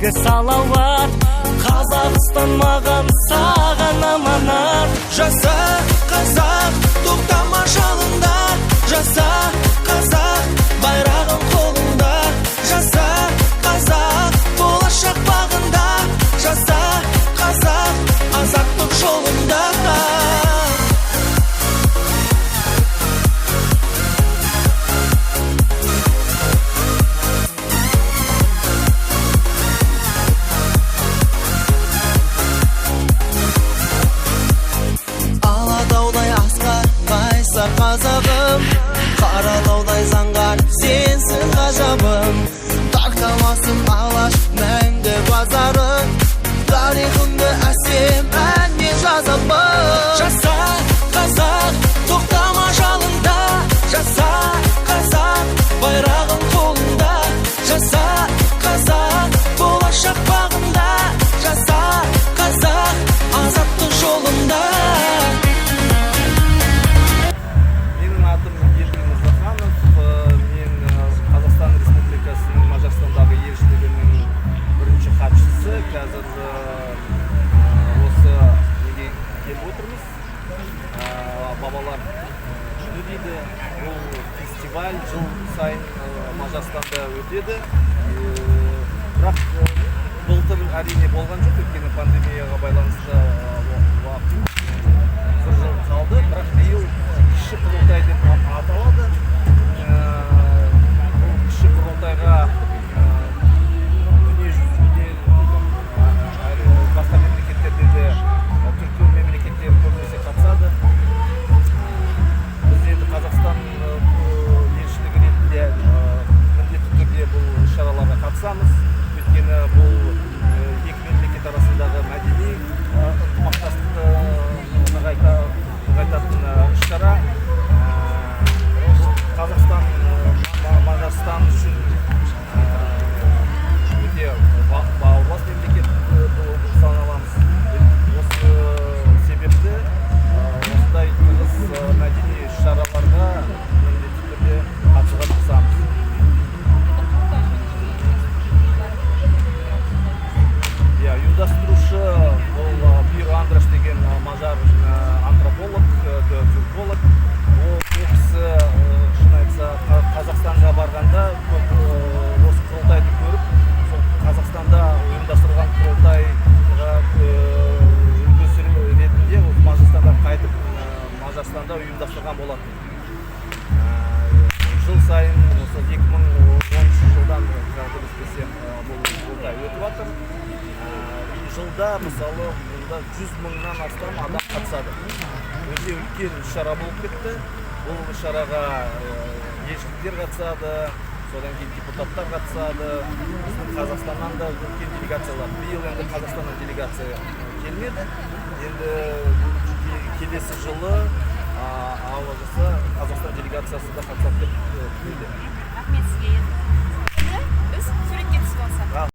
мәңгі салауат. Қазақстан маған, саған аманат. Жаса, қазақ, тоқтама жалында. Жаса, қазақ, байрағың қолыңда. Жаса, қазақ, болашақ бағында. Жаса, қазақ, азаттық жолында. Алатаудай асқар, қайсар қазағым, Қаралаудай заңғар, сенсің ғажабым. Тарқамасын Алаш мәңгі базарың, тарихыңды әсем әнмен жазамын. Жаса, қазақ, тоқтама жалында. Жаса, қазақ, байрағың қолыңда. Жаса, қазақ, болашақ бағында. Жаса, қазақ, азаттық жолында. Менің атым Еділ Мырзаханов. Мен Қазақстан Республикасының Мажарстандағы елшілігінің бірінші хатшысы. Қазір осы неге келіп отырмыз? Бабалар күні дейді. Бұл фестиваль жыл сайын Мажарстанда өтеді. Бірақ былтыр, әрине, болған жоқ, өйткені пандемияға байланысты уақыт бір жыл қалды. Бірақ биыл кіші құрылтай деп аталады. Бұл кіші құрылтайға дүние жүзінде, басқа мемлекеттерде де, түркі мемлекеттері көбінесе қатысады. Біз енді Қазақстан елшілігі ретінде міндетті түрде бұл іс шараларға қатысамыз, өйткені бұл екі мемлекет арасындағы мәдени ынтымақтастықты нығайтатын іс шара. Қазақстан Мажарстан үшін өте бауырлас мемлекет болып саналамыз. Осы себепті осындай тығыз мәдени іс шараларға міндетті түрде қатысуға тырысамыз. Иә, ұйымдастырушы бұл Биро Андраш деген мажар антрополог, түрколог. Ол кісі, шын айтса, Қазақстанға барғанда көп осы құрылтайды көріп, сол Қазақстанда ұйымдастырылған құрылтайға үлгісі ретінде ол Мажарстанға қайтып, Мажарстанда ұйымдастырған болатын. Жыл сайын осы 2010 жылдан, қателеспесем, бұл құрылтай өтіп жатыр. И жылда, мысалы, мұнда 100 мыңнан астам адам қатысады. Өте үлкен іс шара болып кетті. Бұл іс шараға елшіліктер қатысады, содан кейін депутаттар қатысады, біздің Қазақстаннан да үлкен делегациялар. Биыл енді Қазақстаннан делегация келмеді. Енді келесі жылы, Алла жазса, Қазақстан делегациясы да қатысады деп күтілуде. Рахмет сізге.